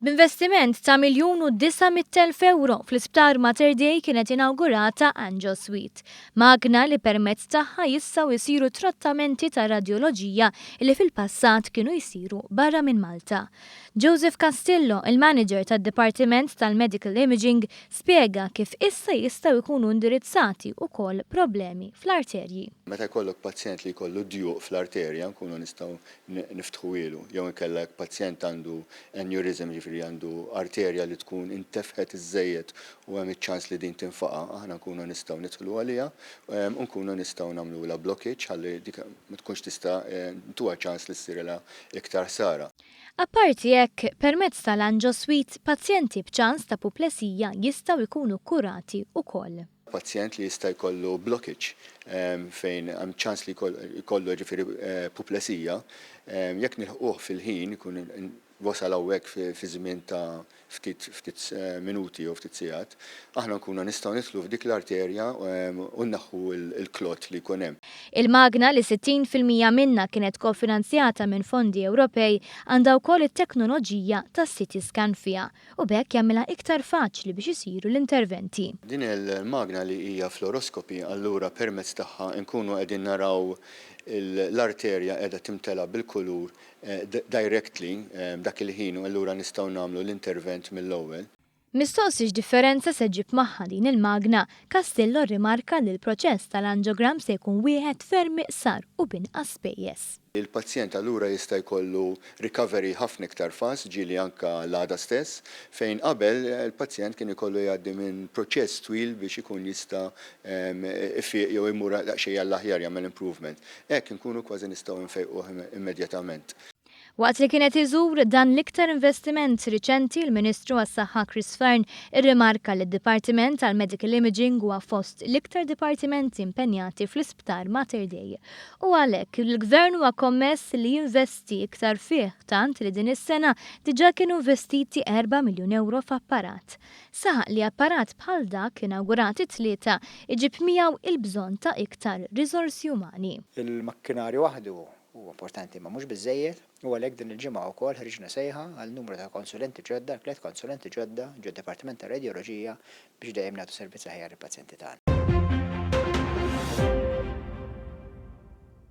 B'investiment ta' 1,900,000 ewro fl-Isptar Mater Dei kienet inawgurata Angio Suite, magna li permezz tagħha jistgħu jsiru trattamenti ta' radjoloġija li fil-passat kienu jsiru barra minn Malta. Joseph Castillo, il-manager tad-Dipartiment tal-Medical Imaging, spjega kif issa jistgħu jkunu indirizzati wkoll problemi fl-arterji. Meta jkollok pazjent li jkollu djuq fl-arterja, nkunu nistgħu niftħuhielu, jew inkella jekk pazjent għandu aneurysm, ġifieri għandu arterja li tkun intefħet iżżejjed u hemm iċ-ċans li din tinfaqa', aħna nkunu nistgħu nidħlu għaliha u nkunu nistgħu nagħmlulha blockage ħalli dik ma tkunx tista' ntuha ċans li ssirilha iktar ħsara. Apparti hekk, permezz tal-Angio Suite, pazjenti b'ċans ta' puplesija jistgħu jkunu kkurati wkoll. Pazjent li jista' jkollu blockage fejn hemm ċans li jkollu, ġifieri, puplesija, jekk nilħquh fil-ħin, ikun wasal hawnhekk fi żmien ta' ftit ftit minuti jew ftit sigħat, aħna nkunu nistgħu nidħlu f'dik l-arterja u nneħħu l-clot li jkun hemm. Il-magna, li 60% minnha kienet kofinanzjata minn fondi Ewropej, għandha wkoll it-teknoloġija tas-CT scan fiha u b'hekk jagħmilha iktar faċli biex isiru l-interventi. Din il-magna li hija fluoroscopy, allura permezz tagħha nkunu qegħdin naraw l-arterja qiegħda timtela bil-kulur directly dak il-ħin u allura nistgħu nagħmlu l-intervent mill-ewwel. Mistoqsi x'differenza se ġġib magħha din il-magna, Castillo rimarka li l-proċess tal-angiogram se jkun wieħed ferm iqsar u b'inqas spejjeż. Il-pazjent allura jista' jkollu recovery ħafna iktar fast, ġieli anka l-għada stess, fejn qabel il-pazjent kien ikollu jgħaddi minn proċess twil biex ikun jista' ifiq jew imur daqsxejn għall-aħjar, jagħmel improvement. Hekk inkunu kważi nistgħu nfejquh immedjatament. Waqt li kienet iżur dan l-iktar investiment riċenti, il-Ministru għas-Saħħa Chris Fearne irrimarka li d-Dipartiment tal-Medical Imaging huwa fost l-iktar dipartimenti impenjati fl-Isptar Mater Dei. U għalhekk il-Gvern huwa kommess li jinvesti iktar fih, tant li din is-sena diġà kienu investiti 4 miljun euro f'apparat. Saħaq li apparat bħal dak inawgurat it-Tlieta iġib miegħu il-bżonn ta' iktar riżorsi umani. Il-makkinarju waħdu huwa importanti ma mhux biżejjed u għalhekk din il-ġimgħa wkoll ħriġna sejħa għal numru ta' konsulenti ġodda, tliet konsulenti ġodda ġod-Dipartiment ta' Radjoloġija, biex dejjem nagħtu servizz aħjar il-pazjenti tagħna.